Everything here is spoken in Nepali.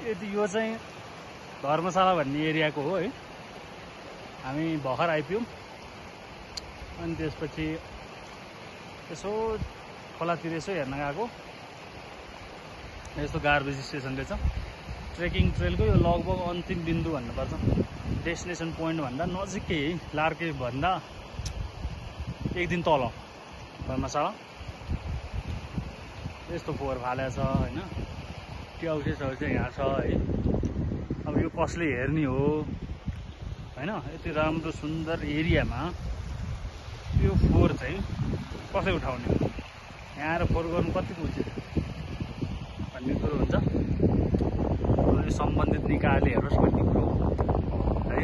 यति यो चाहिँ धर्मशाला भन्ने एरियाको हो है। हामी भर्खर आइपुग्यौँ अनि त्यसपछि यसो खोलातिर यसो हेर्न गएको। यस्तो गार्बेज स्टेसन रहेछ। ट्रेकिङ ट्रेलको यो लगभग अन्तिम बिन्दु भन्नुपर्छ। डेस्टिनेसन पोइन्ट भन्दा नजिकै है, लार्के भन्दा एक दिन तल धर्मशाला। यस्तो फोहोर फाले छ होइन, ट्याउसे साउसे यहाँ छ है। अब यो कसले हेर्ने हो होइन, यति राम्रो सुन्दर एरियामा यो फोहोर चाहिँ कसले उठाउने हो, यहाँ आएर फोहोर गर्नु कतिको उचित भन्ने कुरो हुन्छ। यो सम्बन्धित निकायले हेरोस् भन्ने कुरो हो है।